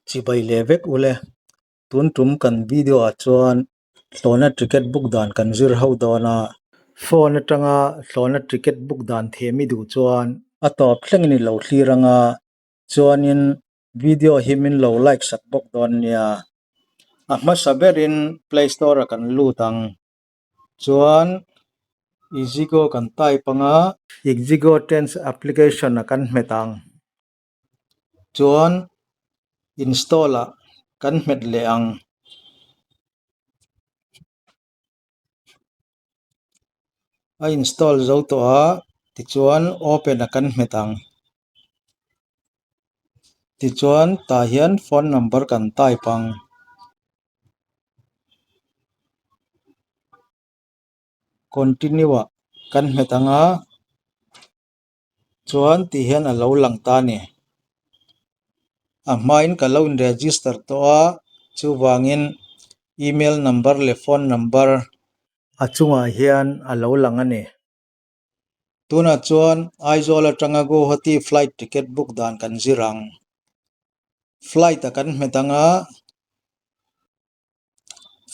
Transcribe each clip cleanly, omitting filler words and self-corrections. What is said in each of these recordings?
Chibai leh vek ule. Tun tum kan video ah chuan hlawhna ticket book dan kan zir ho dawn a. Phone atanga hlawhna ticket book dan thiam i duh chuan a tawp thlengin i lo thlir anga chuanin video hi min lo like sak bawk dawn nia. A hmasa berin play store ah kan lut ang. Chuan Easygo kan type anga. Easygo Trends application ah kan hmet ang. Chuan install ah kan hmet leh ang. A install zo tawh a tichuan open ah kan hmet ang. Tichuan tah hian phone number kan type ang. Continue ah kan hmet ang a. Chuan tih hian a lo lang ta a ni. A hmain ka lo in register tawh a, chuvangin email number leh phone number a chungah hian a lo lang a ni. Tunah chuan Aizawl atanga Guwahati flight ticket book dan kan zir ang. Flight a kan hmet ang a,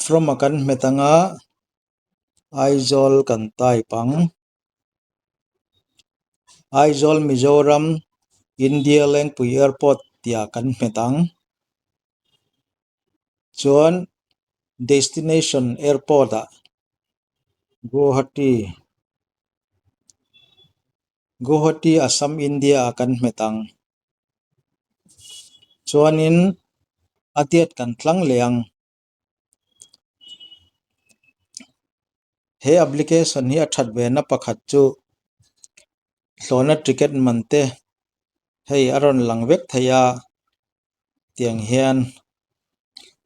from a kan hmet ang a, Aizawl kan type ang. Aizawl Mizoram India Lengpui Airport tih ah kan hmet ang. Chuan destination airport ah Guwahati Guwahati Assam India ah kan hmet ang. Chuanin a date kan tlang leh ang. He application hi a that ve na pakhat chu hlawhna ticket man te hei a rawn lang vek thei a tiang hian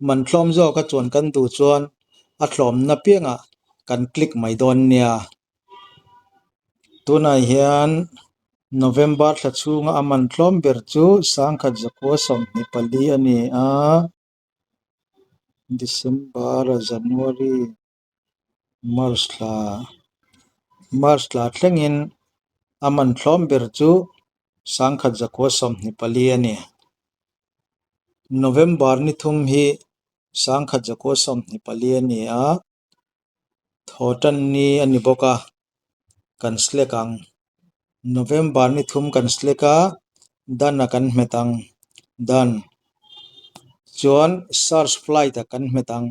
man tlawm zawk a chuan kan duh chuan a tlawmna piangah kan click mai dawn nia tunah hian November thla chhunga a man tlawm ber chu sangkhat zakua 24 a ni a. December January March thla March thla thlengin a man thlawm ber chu 1124 a ni. November ni thum hi 1124 a ni a. Thaw tan ni a ni bawk a, kan select ang. November ni thum kan select a, done a kan hmet ang. Done. Chuan search flight ah kan hmet ang.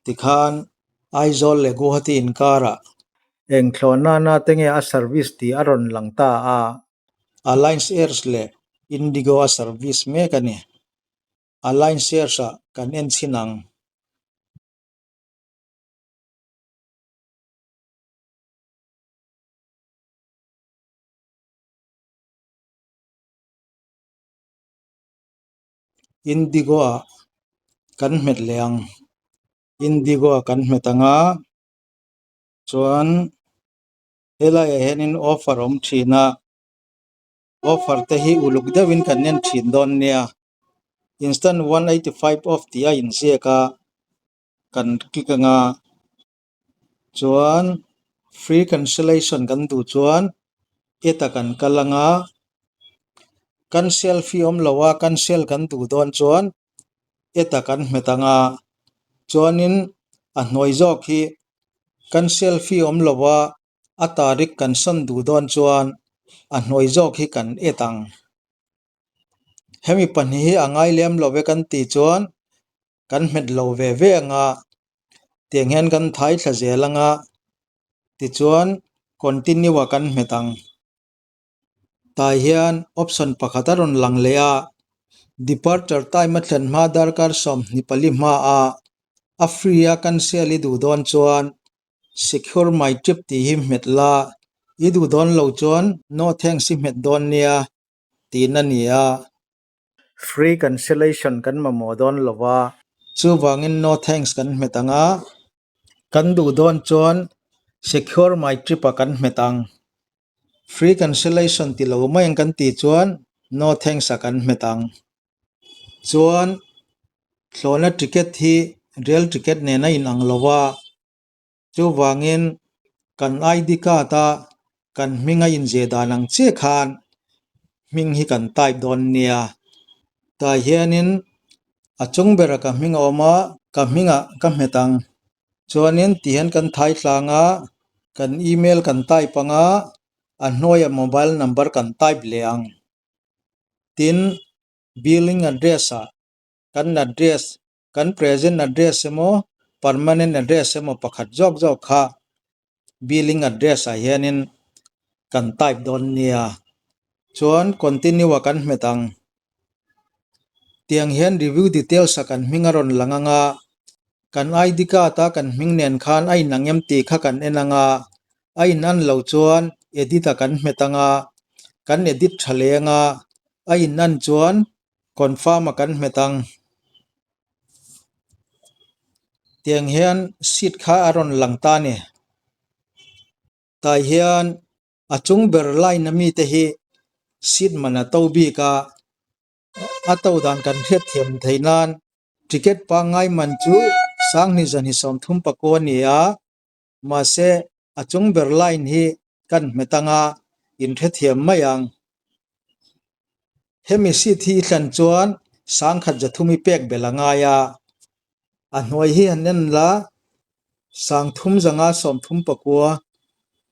Tikhan Aizawl leh Guwahati inkarah eng thlawh nana te nge a service tih a rawn lang ta a. Alliance Airs leh Indigo a service mek a ni. Alliance Airs ah kan en chhin ang. Indigo ah kan hmet leh ang. Indigo ah kan hmet ang a, chuan helaiah hianin offer a awm thin a. Offer te hi uluk deuhin kan en thin dawn nia. Instant 185 off tih a inziak a, kan click ang a. Chuan free cancellation kan duh chuan hetah kan kal ang a. Cancel fee awm lo a, cancel kan duh dawn chuan hetah kan hmet ang a. Chuanin a hnuai zawk hi cancel fee awm lo a. A tarik kan sawn duh dawn chuan a hnuai zawk hi kan et ang. Hemi pahnih hi a ngai lem lo ve kan tih chuan kan hmet lo ve ve ang a, tiang hian kan thai thla zel ang a, tichuan continue ah kan hmet ang. Tah hian option pakhat a rawn lang leh a, departure time a thlen hma darkar 24 hmaah a free a cancel i duh dawn chuan secure my trip tih hi hmet la, i duh dawn lo chuan no thanks i hmet dawn nia tihna a ni a. Free cancellation kan mamawh dawn lo va. Chuvangin no thanks kan hmet ang a, kan duh dawn chuan secure my trip ah kan hmet ang. Free cancellation ti lo mai ang kan tih chuan no thanks ah kan hmet ang. Chuan thlawhna ticket hi rail ticket nen a inang lo a, chuvangin kan ID card a kan hming a inzeh dan ang chiah khan. hming hi kan type dawn nia. Tah hianin a chung berah ka hming a awm a, ka hmingah ka hmet ang. Chuanin tihian kan thai tlang a, kan email kan type ang a, a hnuaiah mobile number kan type leh ang. Tin, billing address ah kan address, kan present address emaw permanent address emaw pakhat zawk zawk kha billing address ah hianin kan type dawn nia. Chuan continue ah kan hmet ang. Tiang hian review details ah kan hming a rawn lang ang a, kan ID card a kan hming nen khan a inang em tih kha kan en ang a, a inan lo chuan edit ah kan hmet ang a, kan edit tha leh ang a, a inan chuan confirm a kan hmet ang. Tiang hian seat kha a rawn lang ta a ni. Tah hian a chung ber line a mite hi seat man a to bik a, a to dan kan hriat thiam theih nan ticket pangngai man chu sanghnih zahnih 39 a ni a, mahse a chung ber line hi kan hmet anga inhrethiam mai ang. Hemi seat hi i thlan chuan 1300 i pek belh a ngai a, a hnuai hi han en la 3539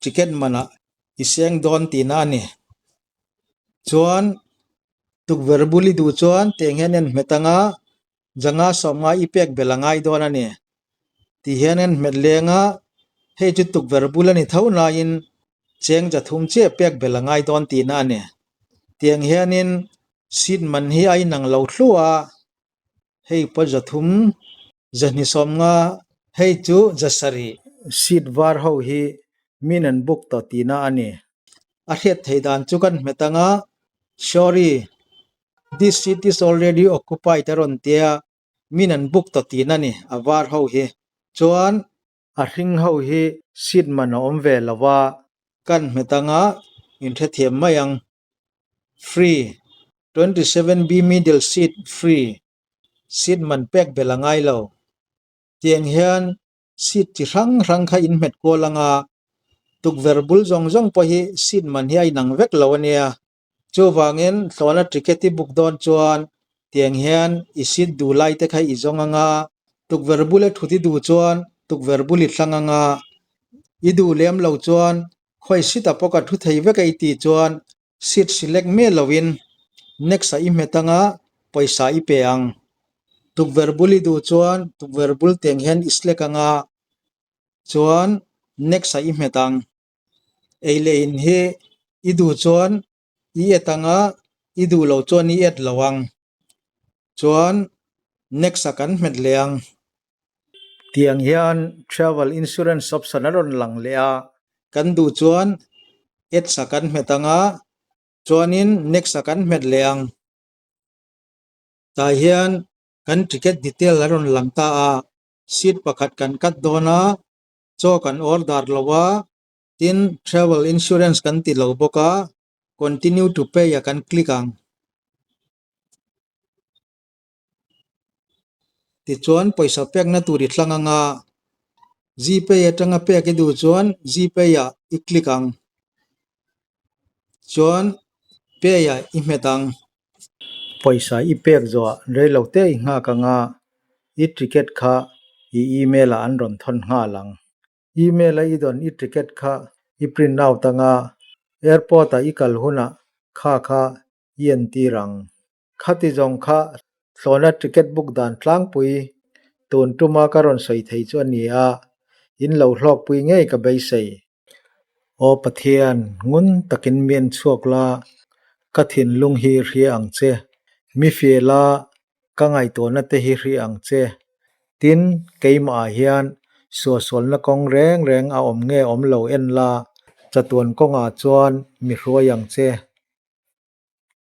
ticket manah i seng dawn tihna a ni. Chuan tukverh bul i duh chuan tiang hian en hmet anga 550 i pek belh a ngai dawn a ni. Ti hian en hmet leng a, hei chu tukverh bul a ni tho naiin cheng 300 chiah pek belh a ngai dawn tihna a ni. Tiang hianin seat man hi a inang lo thluah a, hei pawh 300, 250, hei chu 700. Seat var ho hi min an book tawh tihna a ni. A hriat theih dan chu kan hmet ang a, Sorry, this seat is already occupied a rawn tia, min an book tawh tihna a ni a var ho hi. Chuan a hring ho hi seat man a awm ve lo a, kan hmet ang a, inhrethiam mai ang. Free, 27B middle seat free, seat man pek belh a ngai lo. Tiang hian seat chi hrang hrang kha in hmet kual ang a, tukverh bul zawng zawng pawh hi seat man hi a inang vek lo a nia. Chuvangin hlawhna ticket i book dawn chuan tiang hian i seat duh lai te kha i zawng ang a, tukverh bula thut i duh chuan tukverh bul i thlang ang a, i duh lem lo chuan khawi seat ah pawh ka thu thei vek a i tih chuan seat select miah loin next ah i hmet ang a, pawisa i pe ang. Tukverh bul i duh chuan tukverh bul tiang hian i select ang a, chuan next ah i hmet ang. Ei leh in hi i duh chuan i et ang a, i duh loh chuan i et lo ang. Chuan next ah kan hmet leh ang. Tiang hian travel insurance option a rawn lang leh a, kan duh chuan ads ah kan hmet ang a, chuanin next ah kan hmet leh ang. Tah hian kan ticket detail a rawn lang ta a, seat pakhat kan cut dawn a, chaw kan order lo a, tin travel insurance kan ti lo bawk a, continue to pay ah kan click ang. Tichuan pawisa pekna tur i thlang ang a, Gpay atanga pek i duh chuan Gpay ah i click ang. Chuan pay ah i hmet ang. Pawisa i pek zawhah reilo te i nghak ang a, i ticket kha i email ah an rawn thawn nghal ang. Email a i dawn i ticket kha i print out ang a, airport ah i kal hunah kha kha i entir ang. Khati zawng kha thlawhna ticket book dan tlangpui tun tuma ka rawn sawi thei chu a ni a, in lo hlawkpui ngei ka beisei. Aw Pathian, ngun takin mi en chhuak la, ka thinlung hi hria ang che. Mi fiah la, ka ngaihtuahna te hi hria ang che. Tin, keimahah hian suahsualna kawng reng reng a awm nge awm lo en la, chatuan kawngah chuan mi hruai ang che.